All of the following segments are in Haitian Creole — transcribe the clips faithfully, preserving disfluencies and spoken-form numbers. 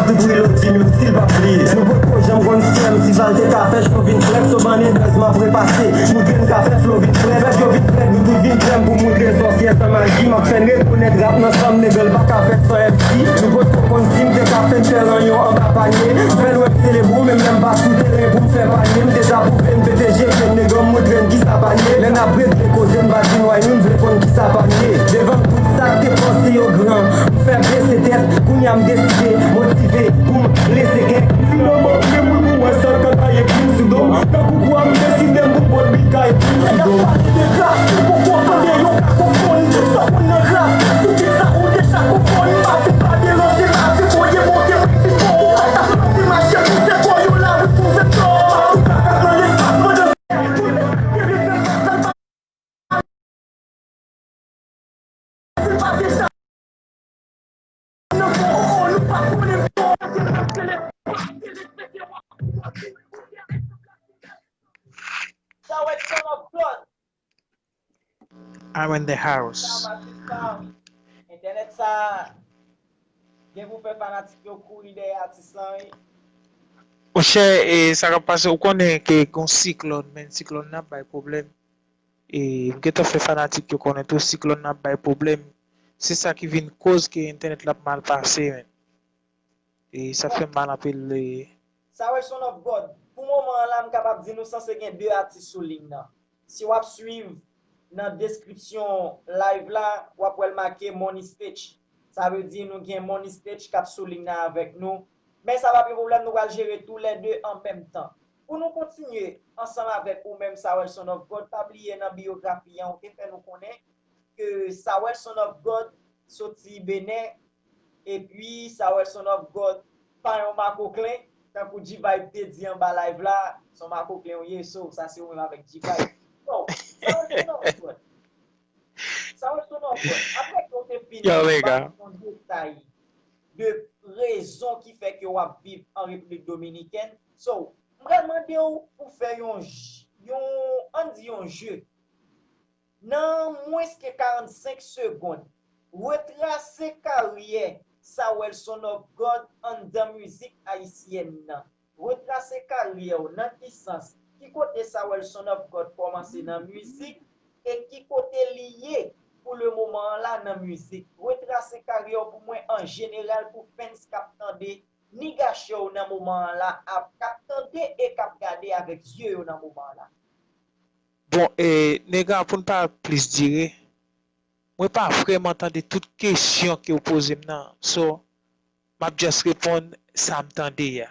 Tou reloading, menm si l p ap bliye. Nou potko janm konn si M C Val te ka fè cho vin frèt, so bann haters m ap repase. Moutre n ka fè flow vin frèt, fè yo vin frèt, nou tout vin krèm pou moutre sòsyè san maji. M ap fè n rekonèt rap nan san m, nèg l pa ka fèt san M C. Nou potko konn si m te ka fè n fè ranyon anba panye. M fè lwen m selebre w, menm lè m pa sou teren pou m fè panye. M deja pwouve n P T G, fè n nèg an moutre n kisa panye. Lè n ap regle koze, n pa di nway, nou n vle konn kisa panye. Devan tout sa k te panse yo gran, m fè bese tèt. Kounye a m deside, motive pou m lese kèk. Finalman, m gen moun pou wè sa k ap gaye plim sou do m. Tankou kwa m deside m pou pran bit gaye plim sou do m. N ap pale de rap, se poko tande yon kakofonn. Sa konn nan rap, sou bit sa ou deja konfonn. Pa vin pa deranse la, se voye monte wi pi fò. Ou pa ka flanse mache pou se kò yo la wi pou vekò. Ou pa ka pran lespas pandan Sa wè Son of God. I'm in the house. Sa w ap di sa, entènèt sa gen pou fè fanatik yo kouri dèyè atis lan wi. Monchè, e sa k ap pase, ou konnen ke gon siklòn, men siklòn nan ap bay pwoblèm. E m gentan fè fanatik yo konnen tou, siklòn nan ap bay pwoblèm. Se sa ki vin koz ke entènèt la ap mal pase, men. E sa fè m mal anpil. E Sa wè Son of God. Pou moman an la, m kapab di nou sanse gen de atis sou liy nan. Si w ap swiv nan deskripsyon live la, w ap wè l make Money Stage. Sa vle di nou gen Money Stage k ap sou liy nan avèk nou. Men sa p ap yon pwoblèm, nou pral jere toulède an menm tan. Pou nou kontinye ansanm avèk ou menm Sawèl Son of God, pa bliye nan biyografi an, ou te fè nou konnen ke Sawèl Son of God soti Benin, epi Sawèl Son of God pa yon makoklen, tankou G-Vibe te di anba live la, se yon makoklen ou ye, so, sa se ou menm avèk G-Vibe. So, Sawèl Son of God. Sawèl Son of God. Apre ke w te fini, Yo, Vega. Ba nou yon detay de rezon ki fè ke w ap viv an Repiblik Dominikèn. So, m pral mande w pou fè yon, j- yon, ann di yon je. Nan mwens ke karannsenk segonn, retrase karyè Sawèl Son of God anndan mizik ayisyèn nan. Retrase karyè w nan ki sans? Ki kote Sawèl Son of God kòmanse nan mizik e ki kote li ye pou le moman an la nan mizik? Retrase karyè w pou mwen an jeneral pou fans k ap tande Niga Show nan moman an la, ap, k ap tande e k ap gade avèk zye yo nan moman an la. Bon, e, Nega, pou n pa plis dire, mwen pa vrèman tande tout kesyon ke w poze m nan. So, m ap just reponn sa m tande a.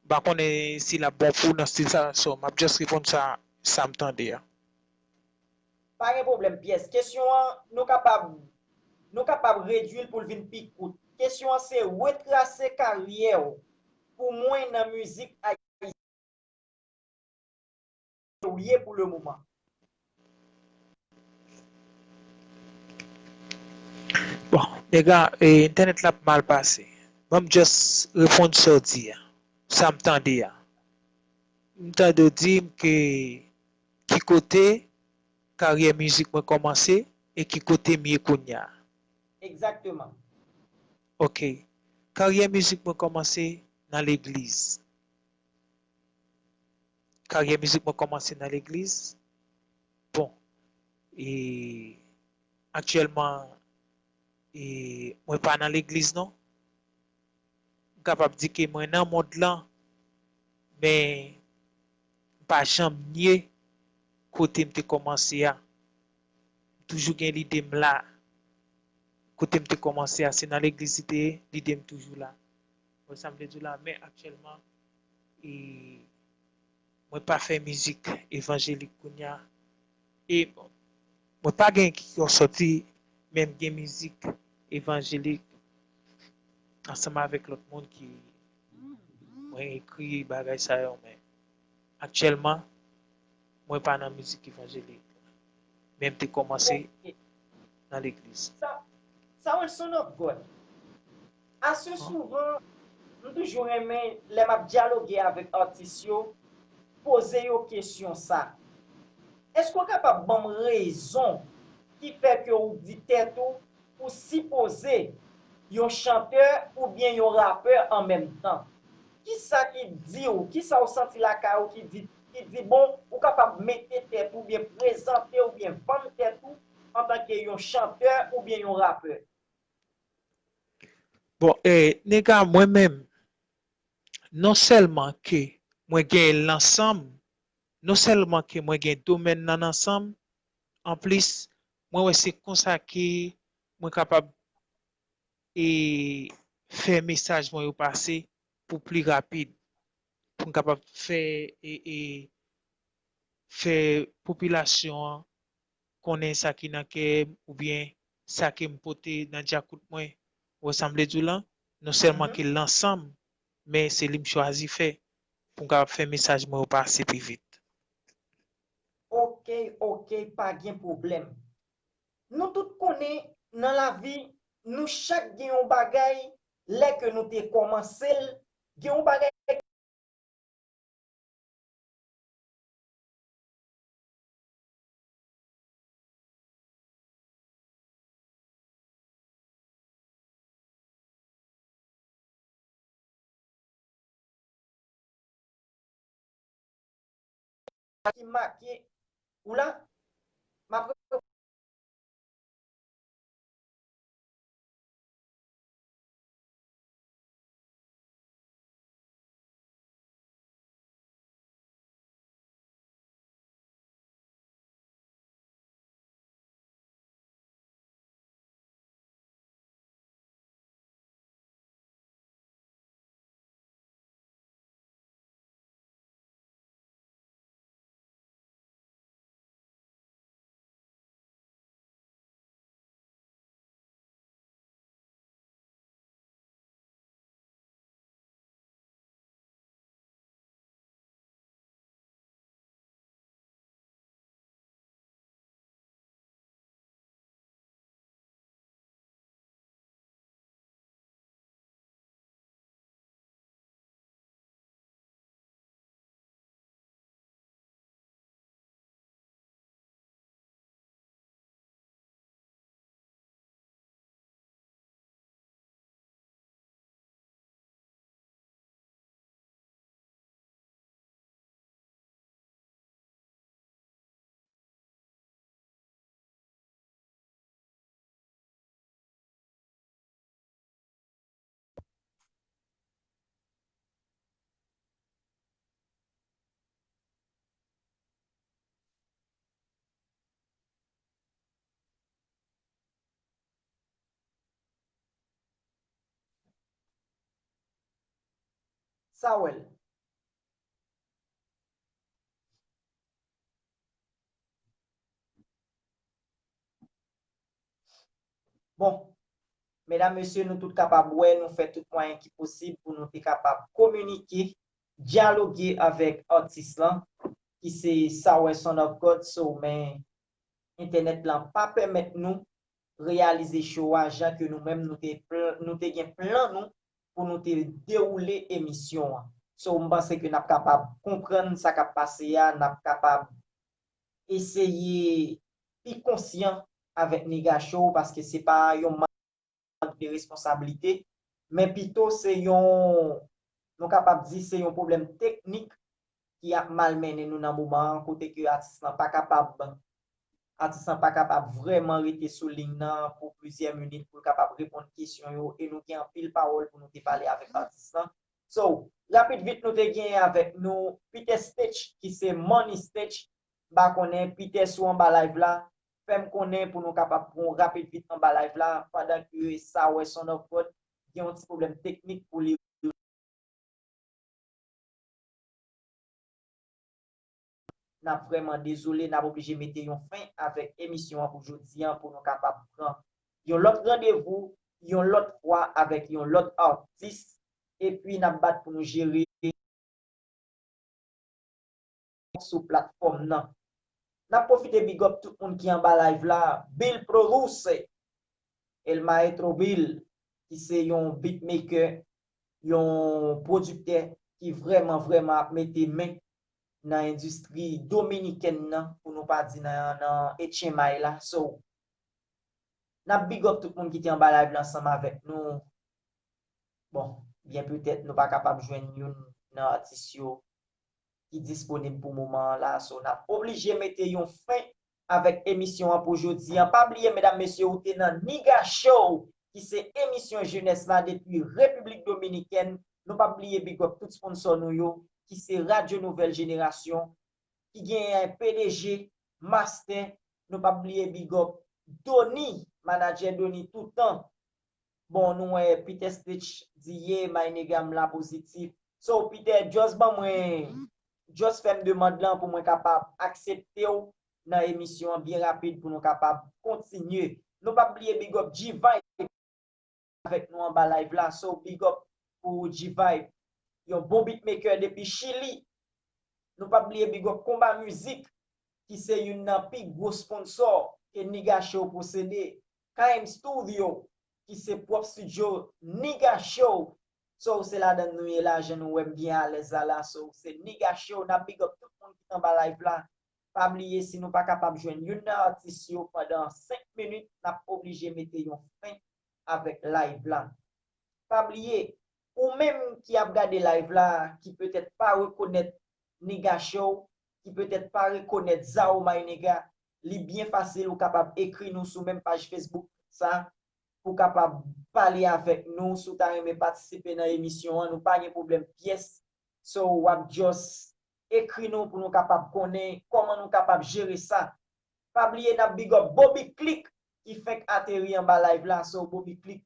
M pa konnen si l ap bon pou w nan stil sa, so, m ap just reponn sa, sa m tande a. Pa gen pwoblèm pyès. Kesyon an, nou kapab, nou kapab redwi l pou l vin pi kout. Kesyon an se retrase karyè w pou mwen nan mizik ayisyen ou ye pou le moman. Bon, Nega, e, entènèt la ap mal pase. Ban m just reponn sa w di a, sa m tande a. M tande w di m ke ki kote karyè mizik mwen kòmanse e ki kote m ye kounye a. Egzakteman. Ok. Karyè mizik mwen kòmanse nan legliz. Karyè mizik mwen kòmanse nan legliz. Bon, e aktyèlman, e mwen pa nan legliz non. M kapab di ke mwen nan mond lan, men m pa janm nye kote m te kòmanse a. M toujou gen lide m la. Kote m te kòmanse a, se nan legliz li te ye, lide m toujou la. Wè sa m vle di w la, men aktyèlman, e, mwen pa fè mizik evanjelik kounye a. E mwen pa gen ki sòti, men m gen mizik evanjelik ansanm avèk lòt moun ki mwen ekri bagay sa yo, men aktyèlman, mwen pa nan mizik evanjelik. Men m te kòmanse nan legliz. Sa, Sawèl Son of God. Ase souvan, m toujou renmen, lè m ap dyaloge avèk atis yo, poze yo kesyon sa. Èske w kapab ban m rezon ki fè ke w di tèt ou, ou sipoze yon chantè oubyen yon rapè an menm tan? Kisa ki di w, kisa w santi lakay ou ki di, ki di, bon, ou kapab mete tèt ou oubyen prezante oubyen vann tèt ou antanke yon chantè oubyen yon rapè? Bon, e, nèg a mwen menm, non sèlman ke mwen gen l ansanm, non sèlman ke mwen gen domèn nan ansanm, anplis, mwen wè se konsa ke mwen kapab e fè mesaj mwen yo pase pou pli rapid, pou m kapab fè e, e fè popilasyon an konnen sa ki nan kè m oubyen sa ke m pote nan djakout mwen. Ou wè sa m vle di w lan? Non sèlman ke l ansanm, men se li m chwazi fè pou m kapab fè mesaj mwen yo pase pi vit. Ok, ok, pa gen pwoblèm. Nou tout konnen nan lavi, nou chak gen yon bagay, lè ke nou te kòmanse l, gen yon bagay ki make ou la. M ap Sa w wè l. Bon, medam, mesye, nou tout kapab wè, nou fè tout mwayen ki posib pou nou te kapab kominike, dyaloge avèk atis lan, ki se Saw Son of God, so, men entènèt lan pa pèmèt nou reyalize show a jan ke nou menm nou te, nou te gen plan nou pou nou te dewoule emisyon an. So, m panse ke n ap kapab konprann sa k ap pase a, n ap kapab eseye pi konsyan avèk Nega Show, paske se pa yon mank de responsablite, men pito se yon, nou kapab di se yon pwoblèm teknik ki ap malmennen nou nan moman an, kote ke atis lan pa kapab, atis lan pa kapab vrèman rete sou liy nan pou plizyè minit pou l kapab reponn kesyon yo, e nou gen anpil pawòl pou nou te pale avèk atis lan. So, rapid vit nou te gen avèk nou Peter Stitch, ki se Money Stitch. M pa konnen, Peter, si w anba live la, fè m konnen pou nou kapab pran rapid vit anba live la, pandan ke Saw Son of God gen yon ti pwoblèm teknik pou li. N ap vrèman dezole, n ap oblije mete yon fen avèk emisyon an pou jodi an, pou nou kapab pran yon lòt randevou, yon lòt fwa avèk yon lòt atis, epi n ap bat pou nou jere sou platfòm nan. N ap pwofite big up tout moun ki anba live la, Bill Produce, El Maestro Bill, ki se yon beatmaker, yon pwodiktè ki vrèman, vrèman ap mete men nan endistri dominikèn nan, pou nou pa di nan, nan H M I la. So, N ap big up tout moun ki te anba live la ansanm avèk nou. Bon, byen petèt nou pa kapab jwenn youn nan atis yo ki disponib pou moman an la. So, n ap oblije mete yon fen avèk emisyon an pou jodi an. Pa bliye, medam, mesye, ou te nan Niga Show, ki se emisyon jenès la depi Repiblik Dominikèn. Nou p ap bliye big up tout sponsò nou yo, ki se Radyo Nouvèl Jenerasyon, ki genyen P D G, Master, nou p ap bliye big up Doni, manadjè Doni toutan. Bon, nou wè Peter Stitch di ye, my nigga, m la pozitif. So, Peter, just ban mwen, just fè m demann lan pou mwen kapab aksepte w nan emisyon an byen rapid pou nou kapab kontinye. Nou p ap bliye big up G-Vibe avèk nou anba live la. So, big up pou G-Vibe, yon bon beatmaker depi Chili. Nou p ap bliye big up Konba Mizik, ki se youn nan pi gwo sponsò ke Niga Show posede. K M Studio, ki se pwòp studio Niga Show. So, se ladan nou ye la, jan nou wè m byen alèz la la. So, se Niga Show, n ap big up tout moun ki t anba live la. Pa bliye, si nou pa kapab jwenn youn nan atis yo pandan senk minit, n ap oblije mete yon fen avèk live la. Pa bliye, ou menm ki ap gade live la, ki petèt pa rekonèt Niga Show, ki petèt pa rekonèt Zao My Nigga, li byen fasil, ou kapab ekri nou sou menm paj Facebook sa, pou kapab pale avèk nou. Si w ta renmen patisipe nan emisyon an, nou pa gen pwoblèm pyès. So, w ap just ekri nou pou nou kapab konnen kòman nou kapab jere sa. Pa bliye, n ap big up Bobby Click ki fenk ateri anba live la. So, Bobby Click,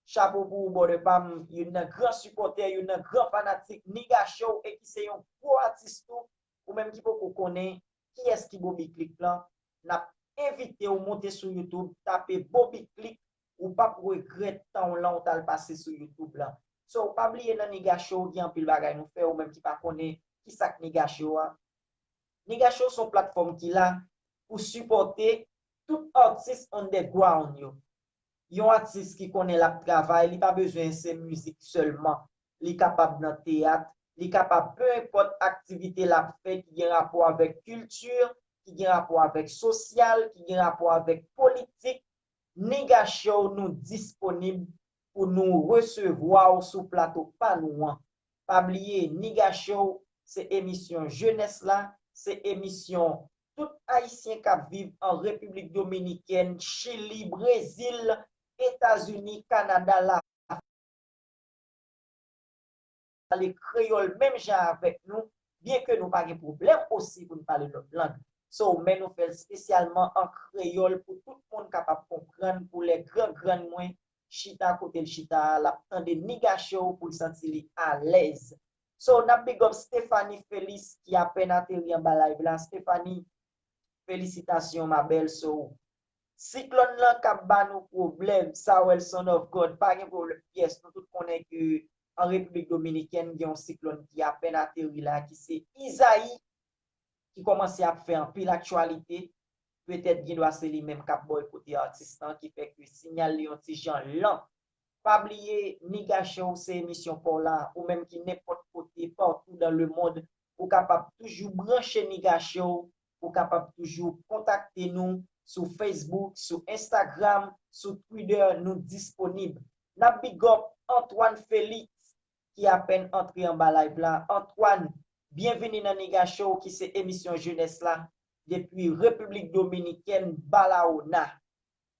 chapo pou ou, brother pa m, youn nan gran sipòtè, youn nan gran fanatik Niga Show e ki se yon gwo atis tou. Ou menm ki poko konnen kiyès ki Bobby Click lan, n ap envite w monte sou YouTube, tape Bobby Click, ou p ap regrèt tan w lan w t al pase sou YouTube lan. So, pa bliye nan Niga Show, gen anpil bagay nou fè, ou menm ki pa konnen ki sa k Niga Show a. Niga Show se yon platfòm ki la pou sipòte tout atis underground yo. Yon atis ki konnen l ap travay, li pa bezwen se mizik sèlman. Li kapab nan teyat, li kapab pe enpòt aktivite l ap fè ki gen rapò avèk kilti, ki gen rapò avèk sosyal, ki gen rapò avèk politik. Niga Show, nou disponib pou nou resevwa w sou plato pa nou an. Pa bliye, Niga Show se emisyon jenès la, se emisyon tout Ayisyen k ap viv an Repiblik Dominikèn, Chili, Brezil, Etazini, Kanada, la pale kreyòl menm jan avèk nou, byen ke nou pa gen pwoblèm osi pou n pale lòt lang. So, men nou fè l espesyalman an kreyòl pou tout moun kapab konprann, pou lè gran grann mwen chita kote l chita a, l ap tande Niga Show pou l santi li alèz. So, n ap big up Stephanie Félix ki apèn ateri anba live la. Stephanie, felisitasyon, ma belle. So, siklòn lan k ap ba nou pwoblèm, Sawel Son of God, pa gen pwoblèm pyès. Nou tout konnen ke an Repiblik Dominikèn, gen yon siklòn ki apèn ateri la, ki se Izayi, ki kòmanse ap fè anpil aktyalite. Petèt gen dwa se li menm k ap bòykote atis lan, ki fè ke sinyal li yon ti jan lan. Pa bliye, Niga Show se emisyon pa w la, ou menm ki nenpòt kote, partout dans le monde, ou kapab toujou branche Niga Show, ou kapab toujou kontakte nou sou Facebook, sou Instagram, sou Twitter, nou disponib. N ap big up Antoine Félix, ki apèn antre anba live la. Antoine, byenvini nan Niga Show, ki se emisyon jenès la, depi Repiblik Dominikèn, Barahona.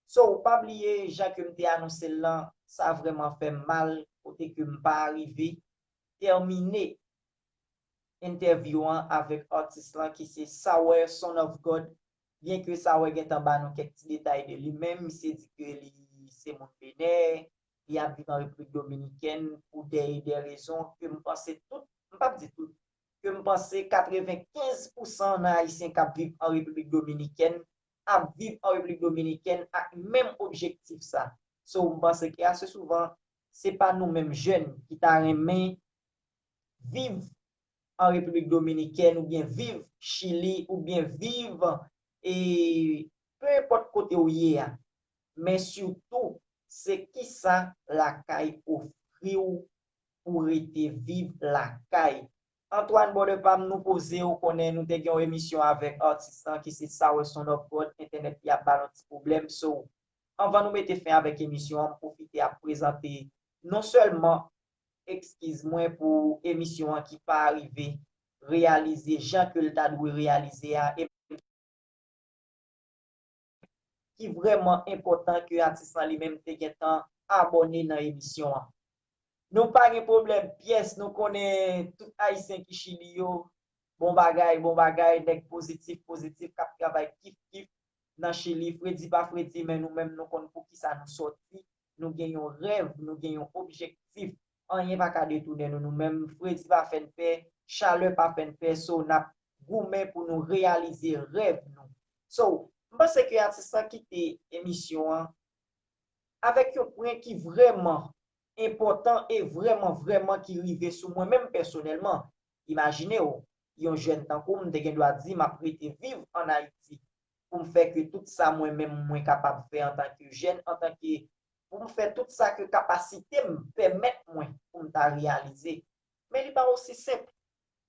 So, pa bliye, jan ke m te anonse l lan, sa vrèman fè m mal, kote ke m pa rive tèmine entèvyou an avèk atis lan, ki se Sawyer, Son of God. Byen ke Sawyer gentan ba nou kèk ti detay de li menm, misye di ke li se moun Benè, li ap viv an Repiblik Dominikèn pou dè e dè rezon ke m panse tout, m p ap di tout, ke m panse katrevenkenz pousan nan Ayisyen k ap viv an Repiblik Dominikèn ap viv an Repiblik Dominikèn ak menm objektif sa. So, m panse ke ase souvan, se pa nou menm jèn ki ta renmen viv an Repiblik Dominikèn oubyen viv Chili oubyen viv, e, pe enpòt kote w ye a. Men sitou, se kisa lakay ofri w pou rete viv lakay. Antoine, brother pa m, nou poze, ou konnen nou te gen yon emisyon avèk atis lan ki se Sawyer Son of God, entènèt li ap ba l yon ti pwoblèm, so, Anvan nou mete fen avèk emisyon an, m pwofite ap prezante non sèlman eskiz mwen pou emisyon an ki pa rive reyalize jan ke l ta dwe reyalize a, e ki vrèman enpòtan ke atis lan li menm te gentan abòne nan emisyon an. Nou pa gen pwoblèm pyès, nou konnen tout Ayisyen ki Chili yo, bon bagay, bon bagay, nèg pozitif, pozitif, k ap travay kif kif nan Chili, fredi pa fredi, men nou menm nou konn poukisa nou sòti, nou gen yon rèv, nou gen yon objektif, anyen pa ka detounen nou, nou menm, fredi pa fè n pè, chalè pa fè n pè, so n ap goumen pou nou reyalize rèv nou. So, m panse ke atis lan kite emisyon an avèk yon pwen ki vrèman enpòtan e vrèman, vrèman ki rive sou mwen menm pèsonèlman. Imajine w, yon jèn tankou m, m te gen dwa di m ap rete viv ann Ayiti pou m fè ke tout sa mwen menm mwen kapab fè antanke jèn, antanke pou m fè tout sa ke kapasite m pèmèt mwen pou m ta reyalize. Men li pa osi senp.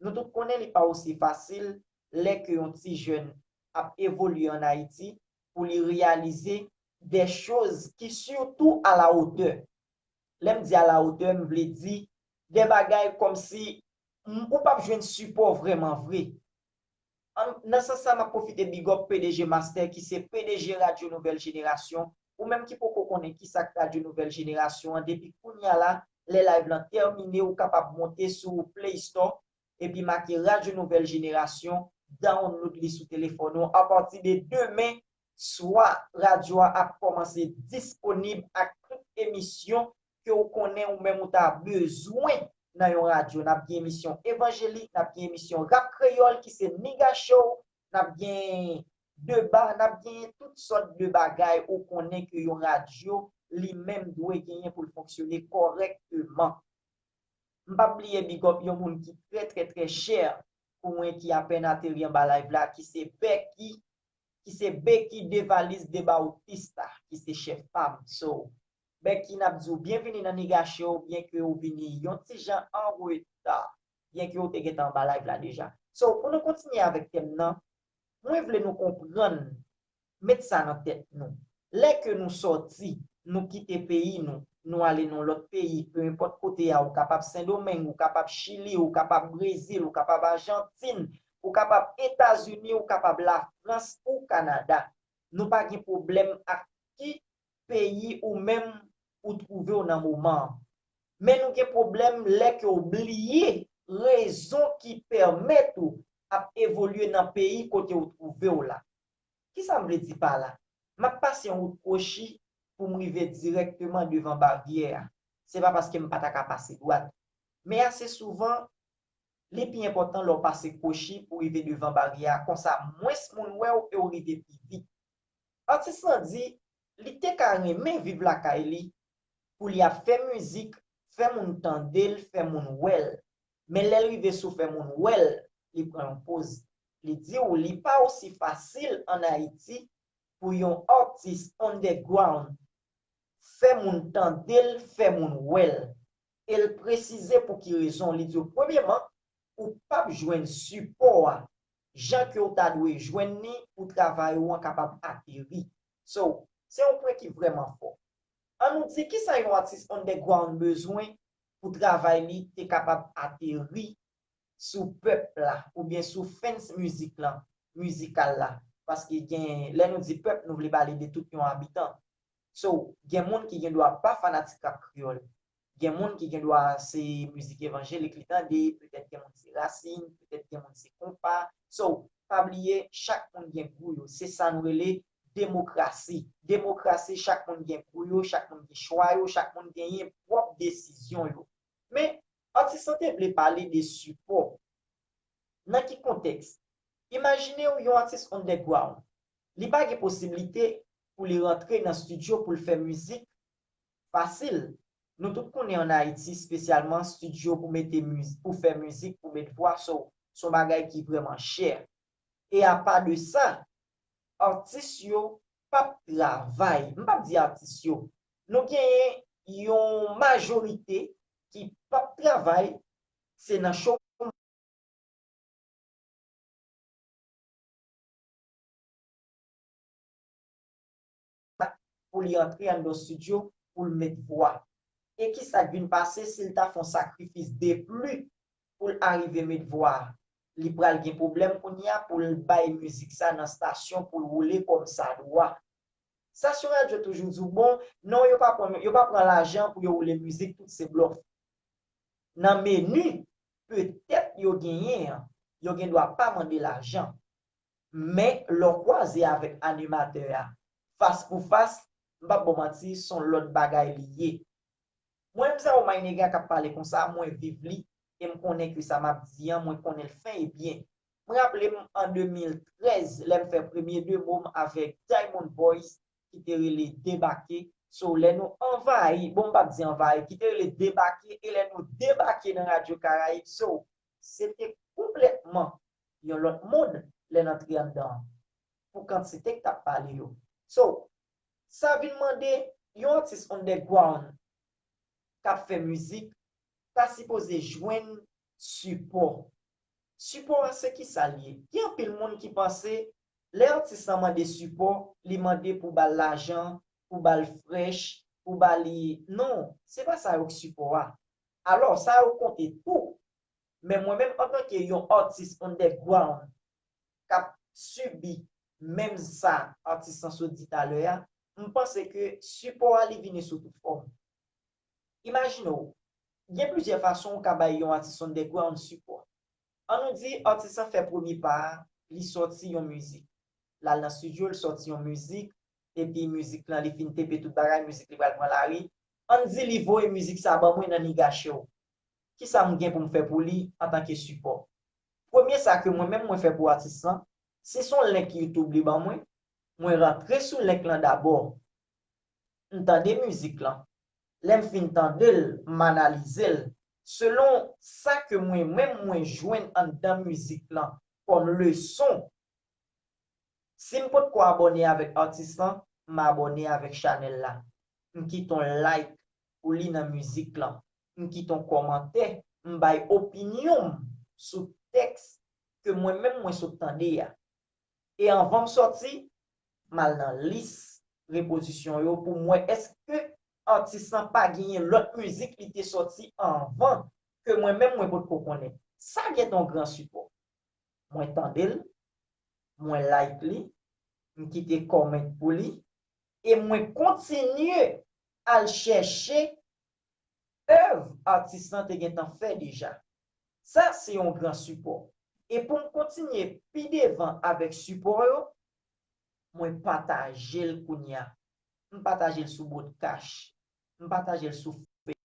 Nou tout konnen li pa osi fasil lè ke yon ti jèn ap evolye ann Ayiti pou li reyalize de choz ki sitou a la otè. Lè m di a la otè, m vle di de bagay kòmsi m- ou p ap jwenn sipò vrèman vre. An- nan sans sa, m ap pwofite big up P D G Master ki se P D G Radyo Nouvèl Jenerasyon. Ou menm ki poko konnen kisa k Radyo Nouvèl Jenerasyon an, depi kounye a la, lè live lan tèmine, ou kapab monte sou Play Store epi make Radyo Nouvèl Jenerasyon, download li sou telefòn ou. Apati de demen swa, radyo a ap kòmanse disponib ak tout emisyon ke w konnen ou menm ou ta bezwen nan yon radyo. N ap gen emisyon evanjelik, n ap gen emisyon rap kreyòl ki se Niga Show, n ap gen deba, n ap gen tout sòt de bagay ou konnen ke yon radyo li menm dwe genyen pou l fonksyone kòrèkteman. M p ap bliye big up yon moun ki trè, trè, trè chè pou mwen, ki apèn ateri anba live la, ki se Becky, ki se Becky Devaliz de Bautista, ki se chèf pa m. So, Becky, n ap di w byenvini nan Niga Show, byenke w vini yon ti jan an reta, byenke w te gentan anba live la deja. So, pou nou kontinye avèk tèm nan, mwen vle nou konprann, met sa nan tèt nou. Lè ke nou sòti, nou kite peyi nou, nou ale nan lòt peyi, pe enpòt kote a, ou kapab Sendomeng, ou kapab Chili, ou kapab Brezil, ou kapab Ajantin, ou kapab Etazini, ou kapab Lafrans ou Kanada. Nou pa gen pwoblèm ak ki peyi ou menm ou twouve w nan moman an. Men nou gen pwoblèm lè ke w bliye rezon ki pèmèt ou ap evolye nan peyi kote w twouve w la. Kisa m vle di pa la? M ap pase yon wout kwochi pou m rive dirèkteman devan baryè a. Se pa paske m pa ta ka pase dwat. Men ase souvan, li pi enpòtan lè w pase kwochi pou rive devan baryè a. Konsa, mwens moun wè w e w rive pi vit. Atis lan di li te ka renmen viv lakay li, pou li ap fè mizik, fè moun tande l, fè moun wè l. Men lè l rive sou fè moun wè l, li pran yon poz. Li di w li pa osi fasil ann Ayiti pou yon atis underground fè moun tande l, fè moun wè l. E l presize pou ki rezon. Li di w, premyeman, ou p ap jwenn sipò a jan ke w ta dwe jwenn li pou travay ou an kapab ateri. So, se yon pwen ki vrèman fò. Ann nou di kisa yon atis underground bezwen pou travay li te kapab ateri sou pèp la oubyen sou fans mizik lan, mizikal la. Paske gen, lè nou di pèp, nou vle pale de tout yon abitan. So, gen moun ki gen dwa pa fanatik rap kreyòl. Gen moun ki gen dwa se mizik evanjelik li tande, petèt gen moun se rasin, petèt gen moun se konpa. So, pa bliye, chak moun gen gou yo. Se sa nou rele demokrasi. Demokrasi, chak moun gen gou yo, chak moun gen chwa yo, chak moun genyen pwòp desizyon yo. Men, atis lan te vle pale de sipò. Nan ki kontèks? Imajine w yon atis underground. Li pa gen posiblite pou li rantre nan estidyo pou l fè mizik fasil. Nou tout konnen ann Ayiti, espesyalman estidyo pou mete miz- pou fè mizik, pou met vwa, so, se yon bagay ki vrèman chè. E apa de sa, atis yo p ap travay. M p ap di atis yo. Nou genyen yon majorite ki p ap travay, se nan cho- la, pou li antre anndan yon estidyo pou l met vwa. E kisa k vin pase si l ta fè yon sakrifis de pli pou l arive met vwa a? Li pral gen pwoblèm kounye a pou l bay mizik sa nan estasyon pou l woule kòm sa dwa. Estasyon radyo toujou di w, bon, non, yo pa pran, yo pa pran lajan pou yo woule mizik, tout se blòf. Nan meni petèt yo genyen an, yo gen dwa pa mande lajan. Men lè w kwaze avèk animatè a fas pou fas, m p ap ba w manti, se yon lòt bagay li ye. Mwen menm, Zao My Nega k ap pale konsa, mwen viv li, e m konnen ke sa m ap di an, mwen konnen l fen e byen. Mwen raple m an de mil trèz, lè m fè premye demo m avèk Diamond Boys, ki te rele Debake. So, lè nou anvayi, bon, m p ap di anvayi, ki te rele Debake, e lè nou debake nan Radyo Karayib, so, se te konplètman yon lòt mond lè n antre anndan an, pou kantite k t ap pale yo. So, sa vin mande yon atis underground k ap fè mizik ta sipoze jwenn sipò. Sipò a se kisa l ye? Gen anpil moun ki panse lè atis lan mande sipò, li mande pou ba l lajan, pou ba l frèch, pou ba li, non, se pa sa yo k sipò a. Alò, sa yo konte tou. Men mwen menm antanke yon atis underground k ap sibi menm sa atis lan sot di talè a, m panse ke sipò a li vini sou tout fòm. Imajine w, gen plizyè fason w ka bay yon atis underground sipò. An nou di atis lan fè premye pa a, li sòti yon mizik. L al nan estidyo, l sòti yon mizik, epi mizik lan li fin tepe tout bagay, mizik li pral pran lari. An di li voye mizik sa ban mwen nan Niga Show. Kisa m gen pou m fè pou li antanke sipò? Premye sa ke mwen menm mwen fè pou atis lan, si se yon link YouTube li ban mwen, mwen rantre sou link lan dabò. M tande mizik lan. Lè m fin tande l, m analize l. Selon sa ke mwen menm mwen jwenn anndan mizik lan kòm leson, si m potko abòne avèk atis lan, m abòne avèk chanèl la. M kite yon like pou li nan mizik lan. M kite yon kòmantè, m bay opinyon m sou tèks ke mwen menm mwen sot tande a. E anvan m sòti, m al nan lis repozisyon yo pou m wè èske atis lan pa genyen lòt mizik li te sòti anvan ke mwen menm mwen potko konnen. Sa gentan yon gran sipò. Mwen tande l, mwen like li, m kite comment pou li, e mwen kontinye al chèche èv atis lan te gentan fè deja. Sa se yon gran sipò. E pou m kontinye pi devan avèk sipò yo, mwen pataje l kounye a. M pataje l sou Broadcash. M pataje l sou Facebook.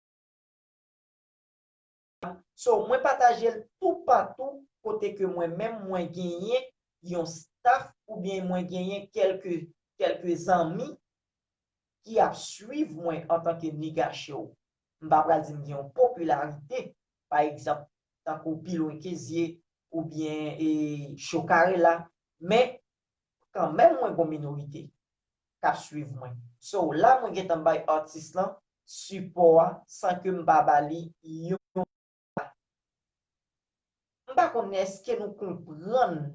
So, mwen pataje l toupatou kote ke mwen menm mwen genyen yon staff oubyen mwen genyen kèlke, kèlke zanmi ki ap swiv mwen antanke Niga Show. M pa pral di m gen yon popilarite, pa egzanp, tankou Pilwen Kezye oubyen e, Chokarela, men kanmenm mwen gon minorite k ap swiv mwen. So, la mwen gentan bay atis lan sipò a san ke m pa ba li yon. M pa konn èske nou konprann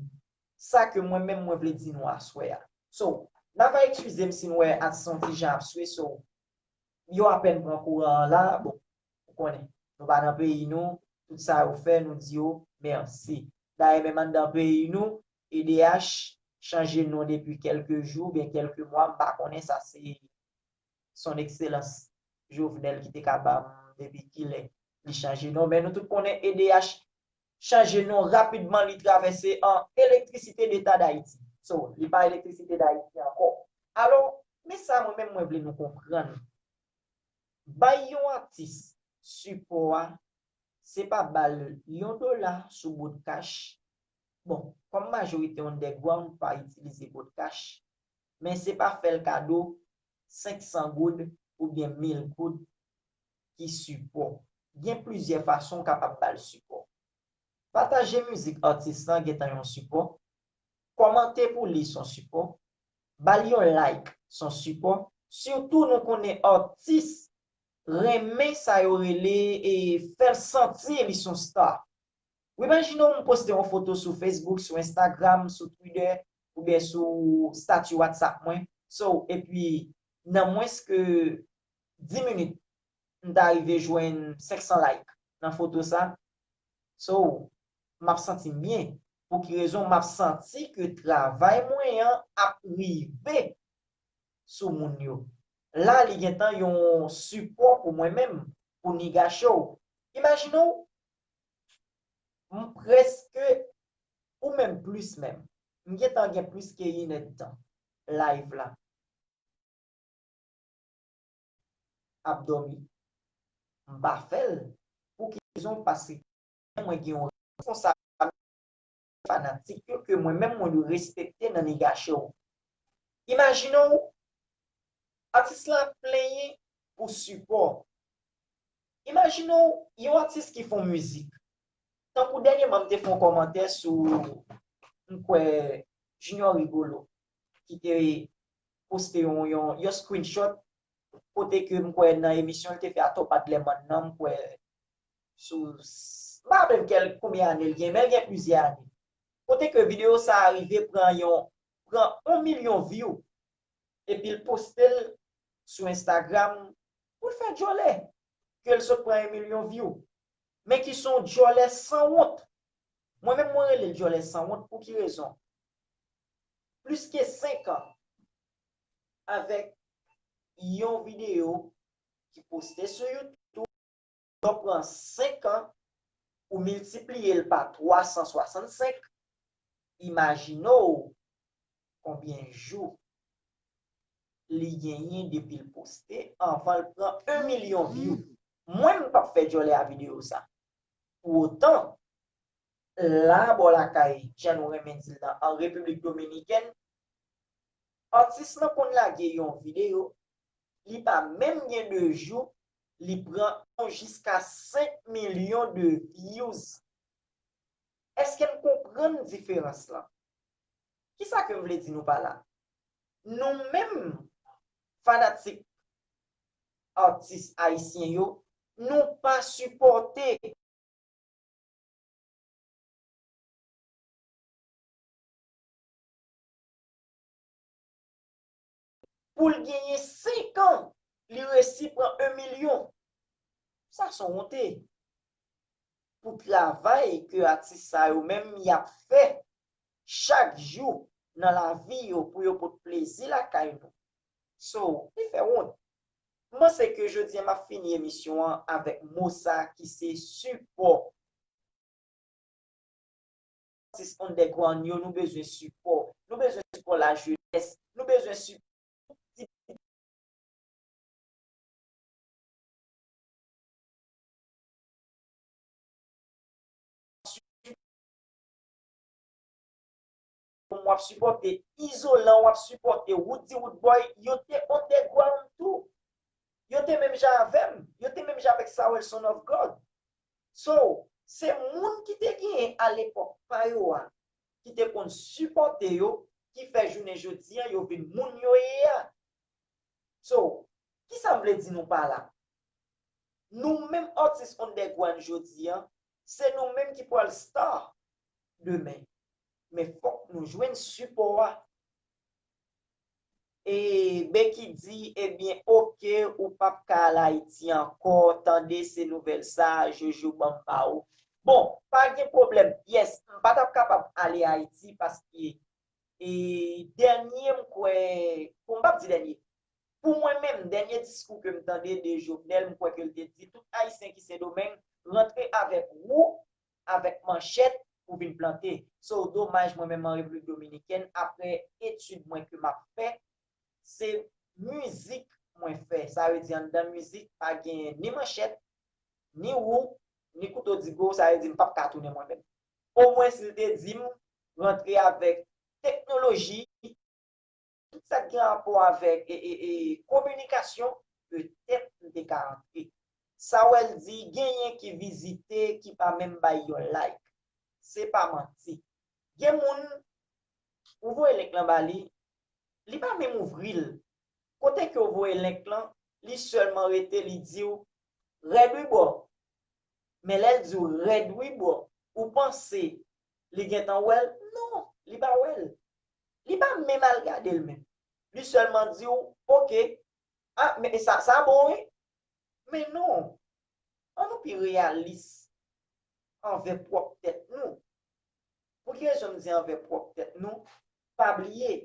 sa ke mwen menm mwen vle di nou aswè a. So, n a va eskize m si n wè atis lan yon ti jan ap swe, so, yo apèn pran kouran an la, bon, ou konnen, nou pa nan peyi nou, tout sa yo fè, nou di yo mèsi. Dayè, menm anndan peyi nou, E D H chanje non depi kèlke jou oubyen kèlke mwa, m pa konnen sa se Son Ekselans Jovenel ki te ka ba m depi kilè li chanje non. Men nou tout konnen E D H chanje non rapidman, li travèse an Elektrisite Deta Dayiti. So, li pa Elektrisite Dayiti ankò. Alò, men sa mwen menm mwen vle nou konprann. Bay yon atis sipò a, se pa ba l yon dola sou Broadcash. Bon, kòm majorite underground pa itilize Broadcash, men se pa fè l kado senk san goud oubyen mil goud ki sipò. Gen plizyè fason w kapab ba l sipò. Pataje mizik atis lan gentan yon sipò. Kòmante pou li se yon sipò. Ba l yon like se yon sipò. Sitou nou konnen atis renmen sa yo rele e fè l santi li se yon star. Ou imajine w m poste yon foto sou Facebook, sou Instagram, sou Twitter, oubyen sou stati WhatsApp mwen. So, epi nan mwens ke dis minit, m ta rive jwenn senk san like nan foto sa. So, m ap santi m byen. Pou ki rezon? M ap santi ke travay mwen an ap rive sou moun yo. La, li gentan yon sipò pou mwen menm, pou Niga Show. Imajine w, m prèske, ou menm plis menm. M gentan gen plis ke inèdtan live la. Ap dòmi. M pa fè l. Pou ki rezon? Paske mwen gen yon responsab fanatik yo ke mwen menm mwen dwe respekte nan Niga Show. Imajine w, atis la ap plenyen pou sipò. Imajine w, yon atis ki fè yon mizik. Tankou dènyèman, m te fè yon kòmantè sou, m kwè, Junior Rigolo, ki te poste yon, yon, yon screenshot, kote ke m kwè nan emisyon l te fè a Top Adlerman nan, m kwè sou, m pa raple m kèl, konbyen ane l gen, men l gen plizyè ane. Kote ke videyo sa a rive pran yon, pran yon milyon view, epi l poste l sou Instagram pou l fè djòlè ke l sot pran yon milyon view. Men ki se yon djòlè sanwont. Mwen menm, mwen rele l djòlè sanwont. Pou ki rezon? Plis ke senk an avèk yon videyo ki poste sou YouTube, lè w pran senk an, ou miltipliye l pa twa san swasannsenk, imajine w konbyen jou li genyen depi l poste anvan l pran yon milyon view. Mwen, m p ap fè djòlè a videyo sa. Pou otan, la bò lakay, jan nou renmen di l nan, an Repiblik Dominikèn, atis lan konn lage yon videyo, li pa menm gen de jou, li pran yon jiska senk milyon de views. Èske n konprann diferans lan? Kisa ke m vle di nou pa la? Nou menm, fanatik atis ayisyen yo, nou pa sipòte pou l genyen senk an, li resi pran yon milyon. Sa se yon wonte pou travay ke atis sa yo menm y ap fè chak jou nan lavi yo pou yo pot plezi lakay nou. So, li fè wont. M panse ke jodi a m ap fini emisyon an avèk mo sa ki se sipò. Atis underground yo, nou bezwen sipò. Nou bezwen sipò lajenès. Nou bezwen sipò. W ap sipòte Izolan, w ap sipòte Roody Roodboy, yo te underground tou. Yo te menm jan avè m, yo te menm jan avèk Sawel Son of God. So, se moun ki te genyen alepòk pa yo a, ki te konn sipòte yo, ki fè jounen jodi a yo vin moun yo ye a. So, kisa m vle di nou pa la? Nou menm atis underground jodi a, se nou menm ki pral star demen. Men fòk nou jwenn sipò a. E Becky di, ebyen, oke, ou p ap ka al Ayiti ankò, tande se nouvèl sa a, Jojo ban m ba ou. Bon, pa gen pwoblèm, yes, m pa t ap kapab ale Ayiti paske, e, dènye, m kwè, bon, m p ap di dènye. Pou mwen menm, dènye diskou ke m tande de Jovenel, m kwè ke l te di, tout Ayisyen ki Sendomeng, rantre avèk wou, avèk manchèt pou vin plante. So, domaj mwen menm an Repiblik Dominikèn, apre etid mwen ke m ap fè, se mizik mwen fè. Sa vle di anndan mizik, pa gen ni manchèt, ni wou, ni kouto digo, sa vle di m p ap ka tounen mwen menm. Omwen si l te di m rantre avèk teknoloji, tout sa k gen rapò avèk, e, e, e, kominikasyon, petèt m te ka antre. Sawel di, genyen ki vizite, ki pa menm bay yon like. Se pa manti. Gen moun, ou voye link lan ba li, li pa menm ouvri l. Kote ke w voye link lan, li sèlman rete, li di w, rèd wi bro. Men lè l di w rèd wi bro, ou panse li gentan wè l? Non, li pa wè l. Li pa menm al gade l menm. Li sèlman di w, oke, Ah, men sa, sa bon, wi. Men non, an nou pi reyalis anvè pwòp tèt nou. Pou ki rezon m di anvè pwòp tèt nou? Pa bliye,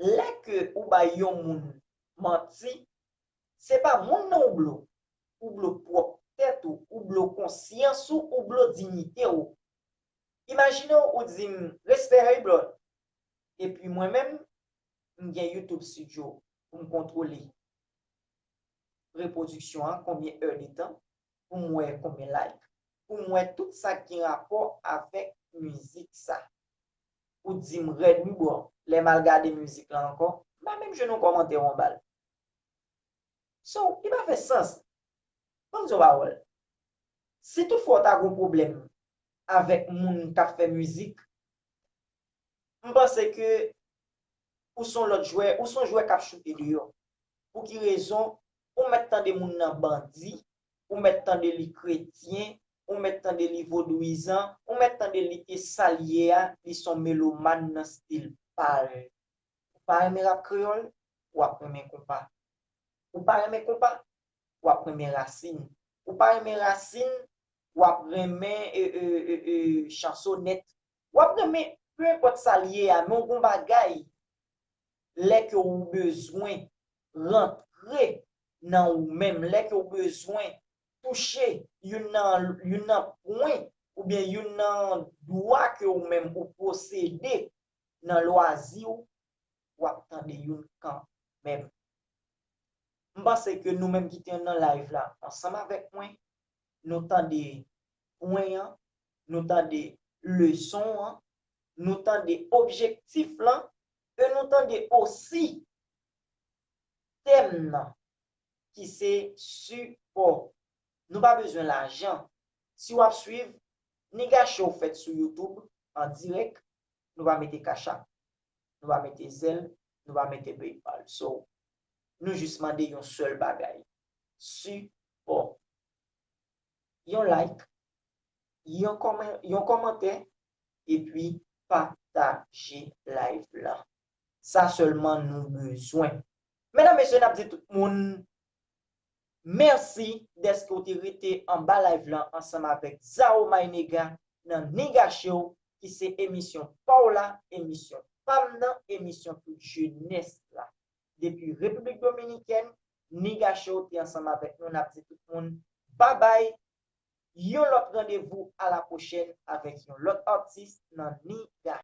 lè ke ou bay yon moun manti, se pa moun nan ou blo. Ou blo pwòp tèt ou, ou blo konsyans ou, ou blo diyite w. Imajine w, ou di m, "Respè, hey, Blood." Epi mwen menm, m gen YouTube Studio pou m kontwole repwodiksyon an, konbyen è de tan, pou m wè konbyen like, pou m wè tout sa ki gen rapò avèk mizik sa. Ou di m rèd wi bro, lè m al gade mizik la ankò, m pa menm jwenn yon kòmantè ou anba l. So, li pa fè sans. Ban m di yon pawòl. Si toutfwa w ta gen yon pwoblèm avèk moun k ap fè mizik, m panse ke ou se yon lòt jwè, ou se yon jwè k ap choute deyò. Pou ki rezon? Ou mèt tande moun nan bandi, ou mèt tande li kretyen, ou mèt tande li vodouyizan, ou mèt tande li ke sa l ye a, li se yon melomàn nan stil pa l. Ou pa renmen rap kreyòl, w ap renmen konpa. Ou pa renmen konpa, w ap renmen rasin. Ou pa renmen rasin, w ap renmen e, e, e, e, chansonèt. W ap renmen, pe enpòt sa l ye a, men w gon bagay, lè ke w bezwen rantre nan ou menm, lè ke w bezwen touche youn nan, youn nan pwen oubyen youn nan dwa ke ou menm ou posede nan lwazi w, w ap tande youn kanmenm. M panse ke nou menm ki te nan live la ansanm avèk mwen, nou tande pwen an, nou tande leson an, nou tande objektif lan, e nou tande osi tèm nan ki se sipò. Nou pa bezwen lajan. Si w ap swiv, Niga Show fèt sou YouTube an dirèk, nou pa mete Cash App, nou pa mete Zelle, nou pa mete PayPal. So, nou jis mande yon sèl bagay. Sipò. Yon like, yon kòman-, yon kòmantè, epi pataje live la. Sa sèlman nou bezwen. Medam, mesye, n ap di tout moun mèsi dèske w te rete anba live lan ansanm avèk Zao My Nega nan Niga Show, ki se emisyon pa w la, emisyon pa m nan, emisyon tout jenès la. Depi Repiblik Dominikèn, Niga Show te ansanm avèk nou. N ap di tout moun babay. Yon lòt randevou, a la pwochèn avèk yon lòt atis nan Niga.